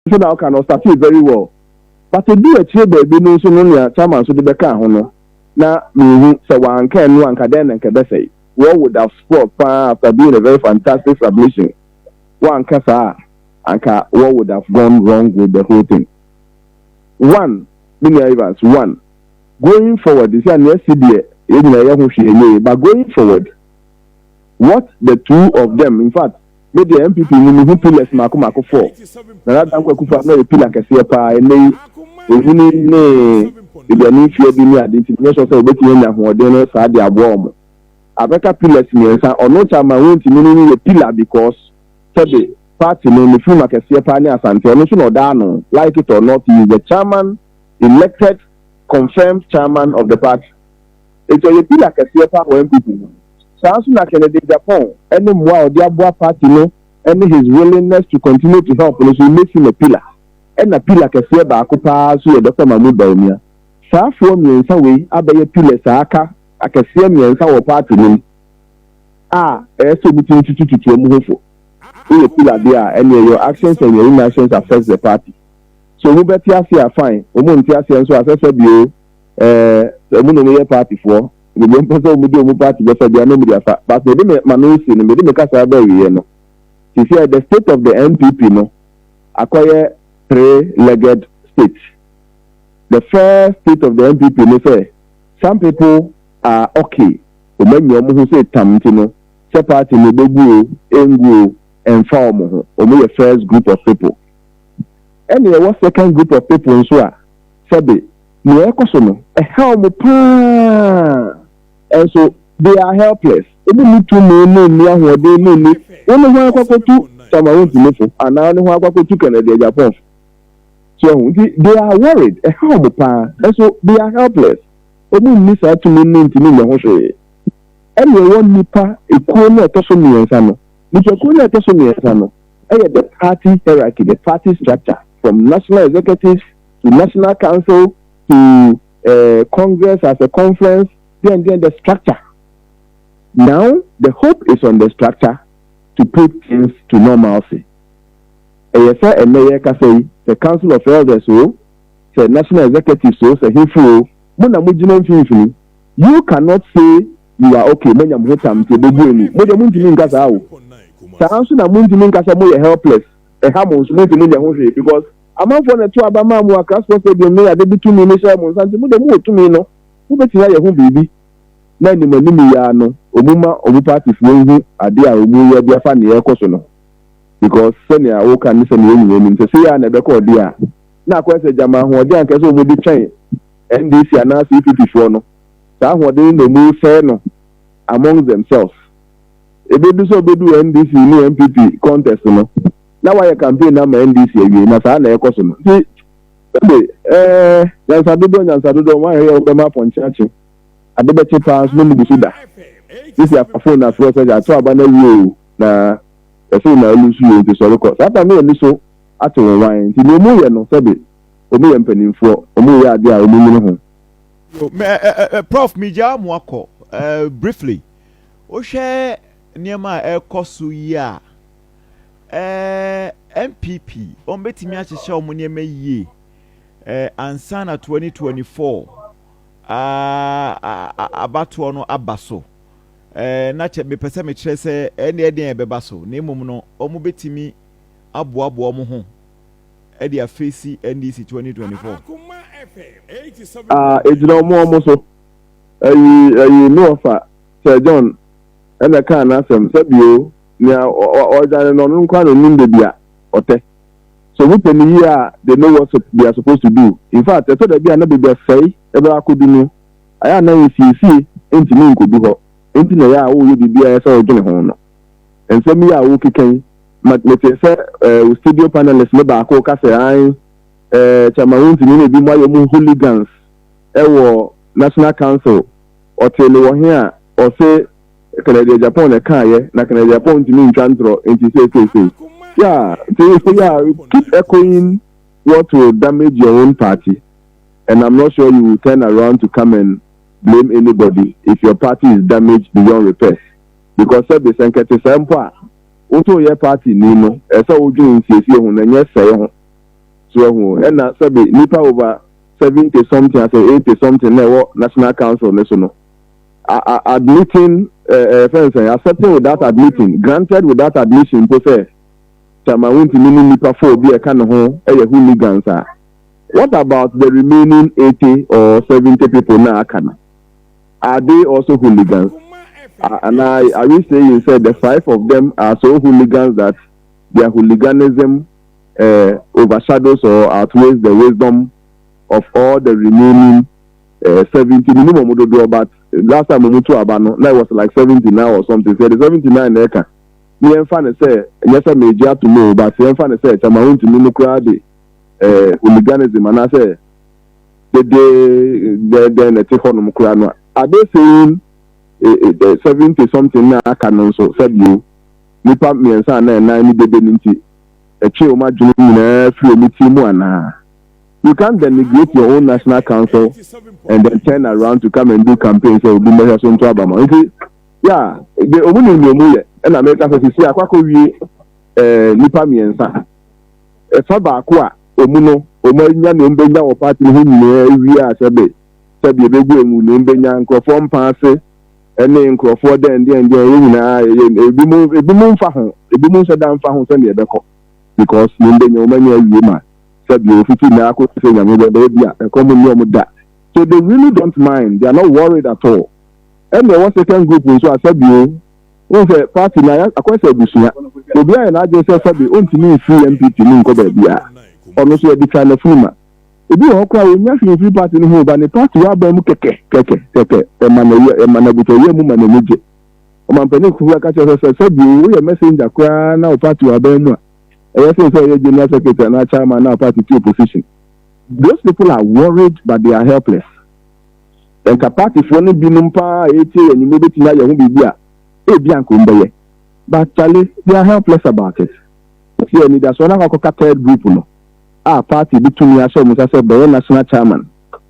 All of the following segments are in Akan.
Sɛdeɛ woka no, ɔstartee very well, but ɛduu akyire baabi no nso no, nea chairman nso de bɛkaa ho no, na menhu sɛ wanka ɛno a anka dɛn na nka ɛbɛsɛe. What would have spoiled paa after being a very fantastic submission? Wanka saa a, anka what would have gone wrong with the whole thing? One, me nua Evans, one, going forward, sɛ nea asi deɛ yɛn nyinaa yɛ ho hwee nyɛ yie, but going forward, what the two of them, in fact, me deɛ NPP mu mehu pillars mako mako four. Nana Dankwa Akufo-Addo na ɔyɛ pillar kɛseɛ paa. Ɛnnɛ yi ohuni ne aduane mfeɛ bi ne ade nti menyɛ sure sɛ obetumi anya ahoɔden no saa de aboa wɔn. Abɛka pillars mmiɛnsa, ɔno Chairman Wontumi no yɛ pillar because sɛbe party no ne firima kɛseɛ paa ne Asante, ɔno nso na ɔda ano. Like it or not, he is the chairman, elected, confirmed chairman of the party, nti ɔyɛ pillar kɛseɛ paa wɔ NPP mu. Saa nso na Kennedy Agyapong ne mmoa a ɔde aboa party no ne his willingness to continue to help no so makes him a pillar. Ɛna pillar kɛseɛ baako paa nso yɛ Dr. Mahmoud Bawumia. Saa afoɔ mmiɛnsa wei abɛyɛ pillars a aka akɛseɛ mmiɛnsa wɔ party no mu a ɛyɛ sɛ wɔtumi tutututu wɔn ho fo. Woyɛ pillar deɛ a, ɛneɛ your actions and your inactions affects the party. So wɔn bɛte aseɛ a, fine, wɔn nte aseɛ nso a, sɛ sɛ bio wɔn na wɔyɛ party foɔ, beebi wɔn pɛ sɛ wɔn de wɔn party bɛfa bia na wɔn de afa. But mede me ma no si no, mede me kasa bɛ awieɛ no, sisi a the state of the NPP no akɔyɛ three-legged state. The first state of the NPP no sɛ some people are okay, wɔn anya wɔn ho sɛ tam nti no sɛ party no ebegu o engu o, ɛnfa wɔn ho. Wɔn yɛ first group of people. Ɛna ɛwɔ second group of people nso a sɛbe nea ɛkɔ so no ɛha wɔn paa, ɛnso they are helpless. Ebi ni tumi ne nni ahoɔden ne nni wɔn ne ho akɔkɔtu Chairman Wontumi fo anaa ne ho akɔkɔtu Kennedy Agyapong fo so ɛho nti they are worried, ɛha wɔn paa, ɛnso they are helpless. Wɔn nni saa tumi ne ntumi nyɛ ho hwee. Ɛna ɛwɔ nipa ekuo no ɛtɔ so mmiɛnsa no. Nipakuo no ɛtɔ so mmiɛnsa no ɛyɛ the party hierarchy, the party structure, from national executives to national council to congress as a conference, then the structure. Now the hope is on the structure to put things to normalcy. Ɛyɛ sɛ ɛnɛ yɛ kasa yi sɛ council of elders o, sɛ national executives o, sɛ hefo o, mo na mo gyina mfimfini. You cannot say you are okay, mo nya mo ho tam nti ebegu emu. Mo deɛ mo ntumi nka saa o. Saa nso na mo ntumi nka sɛ mo yɛ helpless, ɛha mo nso mo ntumi nyɛ ho hwee, because amanfoɔ na ɛto aba maa mo Accra Sports Stadium ne ade bi tumi ne hyɛ mo nsa, nti mo deɛ mo wɔ tumi no, mo bɛtumi ayɛ ho biribi. Na anim anim yi no, ɔmo ma ɔmo partyfoɔ hu ade a ɔmo yɛ de afa nea ɛkɔ so no, because sɛnea woka ne sɛnea ɛnyina anim sɛ sɛ yɛ a na ɛbɛkɔ ɔde a na akɔyɛ sɛ gyama ahoɔden anka sɛ ɔmo de twɛn NDC anaa CPP foɔ no, saa ahoɔden na ɔmo sɛɛ no among themselves. Ebedu sɛ obedu NDC ne NPP contest no na wayɛ campaign ama NDC awie, na saa na ɛkɔ so no. Nti ɛde nyansa dodoɔ, nyansa dodoɔ wɔn ayɛ yɛ wɔbɛma apɔnkye akye ade bɛkye paa nso na ɔmo gu so da sisi afa phone na afrɛ sɛ ato aba na wie o, na ɛsɛ na ɔlu nso yɛ nti sɔre kɔ saa time no yɛ ni so ate wɔn wan. Nti nea ɔmo yɛ no, sɛbi, ɔmo yɛ mpanimfoɔ, ɔmo yɛ adeɛ a ɔmo nyini ho. Yo, me, Prof, megyaa mo akɔ briefly. Wohwɛ nneɛma a ɛrekɔ so yi a, NPP wɔn bɛtumi ahyehyɛ wɔn nneɛma yie ansa na 2024 abatoɔ no aba so. Na kyɛ mepɛ sɛ mekyerɛ sɛ ɛne ɛdeɛn ɛbɛba so, na mmom no wɔn bɛtumi aboaboa wɔn ho ɛde afeesi NDC 2024. Ah, egyina ɔmo so. Ɛyi ne wɔfa Sir John ɛna kaa n'asɛm sɛbio nea ɔdwane no, ɔno nkwa na onim beebi a ɔtɛ so. Ɔmo pɛ ne yie a, they know what they are supposed to do. In fact, ɛtɔ da bi a na beebi asɛe ɛbɛ akɔdu no ayɛ a na nsiesie ntumi nkɔdu hɔ, nti na ɛyɛ a wɔyɛ biribi a ɛsɛ ɔdwene ho no. Nsɛm yi a wɔkeka yi ma mete sɛ studio panelist ne baako ka sɛ an Chairman Wontumi na ebi mu ayɛ mu hooligans ɛwɔ national council. Ɔte ne wɔ he a ɔse Kennedy Agyapong na ɛkaayɛ, na Kennedy Agyapong ntumi ntwa ntorɔ, nti seeseesei yeah, nti yeah, keep echoing what will damage your own party, and I'm not sure you will turn around to come and blame anybody if your party is damaged beyond repair, because sɛbi sɛ nkɛte sɛ mpo a woto yɛ party ni no, ɛsɛ wodwene nsiesie ho na nyɛ sɛe ho. So ɛho ɛna sɛbi nipa over 70 something asɛ 80 something na ɛwɔ National Council ne so no, admitting fɛn sɛ accepting without admitting, granted without admission mpo sɛ Chairman Wontumi ne nipa four bi a ɛka ne ho ɛyɛ hooligans a, what about the remaining 80 or 70 people na aka no? Are they also hooligans? And are we saying say the five of them are so hooligans that their hooliganism overshadows or outweighs the wisdom of all the remaining 70 minimum dodoɔ? But last time mo to aba no, na it was like 79 or something. Sɛ the 79 na ɛka ne yɛmfa ne sɛ ɛnyɛ sɛ megye ato mu o, but yɛmfa ne sɛ Chairman Wontumi no koraa de hooliganism anaasɛ dede dɛdɛn na ɛte hɔnom koraa no a, are they saying the 70 something na aka no nso, sɛbio nipa mmiɛnsa a na ɛnan ne dede no nti ɛtwe wɔn adwene nyinaa firi wɔn ti mu anaa? You can't denigrate your own National Council and then turn around to come and do campaign sɛ obi mmɛhwɛ so nto aba ma. Nti yeah, de ɔmo nim nea ɔmo yɛ. Ɛna mɛka sɛ sisi akɔ wie nipa mmiɛnsa ɛfa baako a ɔmo no ɔmo anya nea ɔmo bɛnya wɔ party no ho nyinaa wie a, sɛbe sɛbe ebegu emu nea ɔmo bɛnya nkurɔfoɔ mpa ase ɛne nkurɔfoɔ dɛn dɛn dɛn yɛn nyinaa yɛ ebi mu nfa ho, ebi mu nhyɛ da nfa ho sɛnea ɛbɛkɔ, because nea ɔmo bɛnya ɔmo anya awie ma sɛbi ofiti na akɔ sɛ Nyame bɛbɛ ebi a ɛkɔm ne ɔmo da. So they really don't mind, they are not worried at all. Ɛna ɛwɔ second group nso a, sɛbi o, n sɛ party na akɔyɛ sɛ abusua, obi ayɛ n'adwene sɛ sɛbi ontumi nfiri NPP mu nkɔ baabi a ɔno nso yɛde twa n'afunu ma. Ebi wɔ hɔ koraa, onya hwee mfiri party no ho ba ne party wɔ aba mu kɛkɛ kɛkɛ kɛkɛ, ɛma na yɛ ɛma na abutɔyɛ mu ma n'ani gye. Ɔmampanin kufu aka kyerɛ sɛ sɛbi o, woyɛ messenger koraa na o party wɔ aba mu a, ɛyɛ sɛ ɔyɛ general secretary na chairman na party ti opposition. Those people are worried, but they are helpless. Nka partyfoɔ no binom paa a etie yɛn enyim ebetumi ayɛ ho biribi a, ebi anka wɔn bɛyɛ, but chale, they are helpless about it. Ti anidasoɔ no akɔkɔka third group no a, party bi tumi ahyɛ wɔn nsa sɛ bɛyɛ national chairman,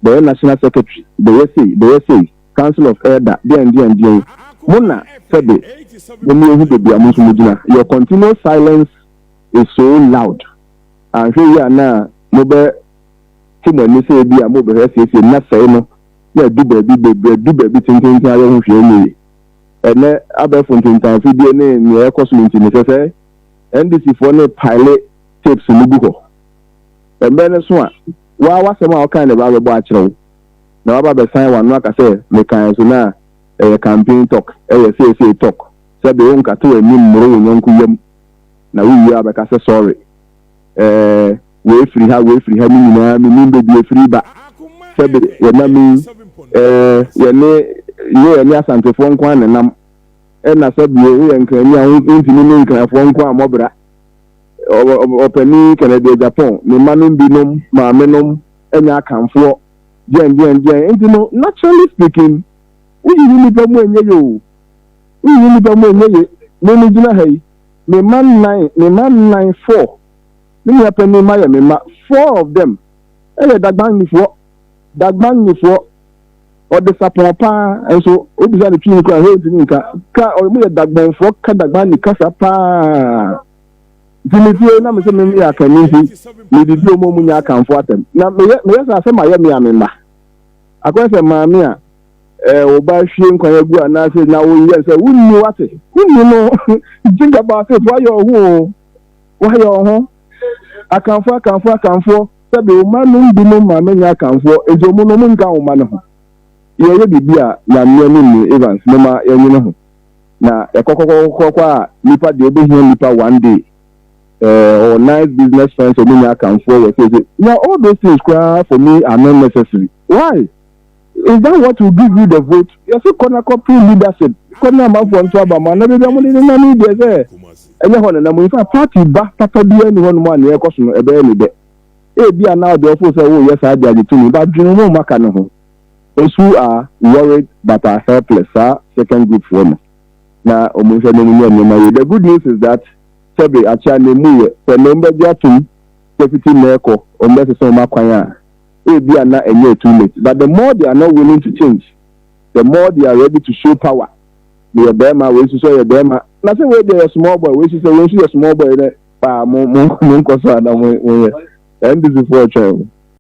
bɛyɛ national secretary, bɛyɛ sei, bɛyɛ sei, council of elder, deɛn deɛn deɛn mo na sɛbe mo mu ehu beebi a mo nso mo gyina. Your continuous silence is so loud. Ahwɛ yi a na mo bɛ te mo ani sɛ ebi a mo bɛhwɛ siesie na sɛe no na edu baabi bebree, edu baabi tententen ayɛ ho hwee mu yi. Ɛnɛ abɛɛfo ntentan fidie ne nea ɛkɔ so nti ne sɛ NDC foɔ ne pile tapes no gu hɔ. Mmerɛ no so a waa wasɛm a ɔkan ne ba bɛbɔ akyerɛ wo na waba bɛsan wano aka sɛ mekan so na ɛyɛ campaign talk, ɛyɛ seesei talk. Sɛbi wo nkate w'anim mmoro wo nyɔnko yam na wowie a bɛka sɛ sorry. Wei firi ha, wei firi ha ne nyinaa menim baabi efiri ba. Sɛbi yɛnam yi yɛne nye yɛne Asantefoɔ nko a nenam, ɛna sɛbi woyɛ Nkrani a, wontumi ne Nkranfoɔ nko a mɔbra. Ɔpanin Kennedy Agyapong ne mma nom binom maame nom ɛnyɛ Akanfoɔ deɛn deɛn deɛn. Nti no, naturally speaking, woyiyi nipa mu ɛnyɛ yie o, woyiyi nipa mu ɛnyɛ yie. Me me gyina ha yi, me mma nnan, me mma nnan, four, me nua panin ma yɛ me mma four of them ɛyɛ Dagbanyifoɔ. Dagbanyifoɔ ɔde sapɔn paa nso obisa ne twi kura hɛ ntumi nka ka. Ɔmo yɛ Dagbɔnfoɔ ka Dagbani kasa paa. Nti me fie na me sɛ me yɛ Akani, nti medidi ɔmo mu nyɛ Akanfo atɛm na meyɛ sɛ asɛm ayɛ me a me mma akɔyɛ sɛ maame a ɔba hwie nkwan agu anaasɛ na woyɛ sɛ wunni wate wunni no. Think about it. Wayɛ ɔho o, wayɛ ɔho. Akanfo, Akanfo, Akanfoɔ, sɛbi ɔma nom binom maame nyɛ Akanfoɔ, nti ɔmo no ɔmo nka ɔma no ho. Yɛyɛ biribi a Nyame anim ni Evans moma yɛnwene ho na yɛkɔkɔkɔkɔkɔ a nipa deɛ obɛhia nipa one day or nice business friends ɔmo nyɛ Akanfoɔ wɔ sɛ na all those things koraa for me are not necessary. Why is that what will give you the vote? Yɛsɛ kɔ na kɔpere leadership, kɔ na amanfoɔ nto aba ma na baabi a mo de nenam yi deɛ sɛ ɛnyɛ hɔ nenam. In fact, party ba papa biara ni hɔnom a nea ɛkɔ so no ɛbɛyɛ ne dɛ. Ebi a na ɔde ɔfo sɛ woyɛ saa de agye tumi but dwene mu maka ne ho. Those who are worried but are helpless, saa second group foɔ no na ɔmo nhwɛ na ɔmo nyɛ nneɛma yie. The good news is that sɛbi akyea na emu yɛ sɛ na ɔmo bɛgye atum deputy na ɛkɔ ɔmo bɛsesa ɔmo akwan a, ebi a na ɛnyɛ too late. But the more they are not willing to change, the more they are ready to show power. Meyɛ bɛrima, wei nso so yɛ bɛrima na sɛ wei deɛ yɛ small boy, wei nso sɛ wei nso yɛ small boy dɛ paa. Mo nkɔ so ana mo yɛ. NDC foɔ twɛn.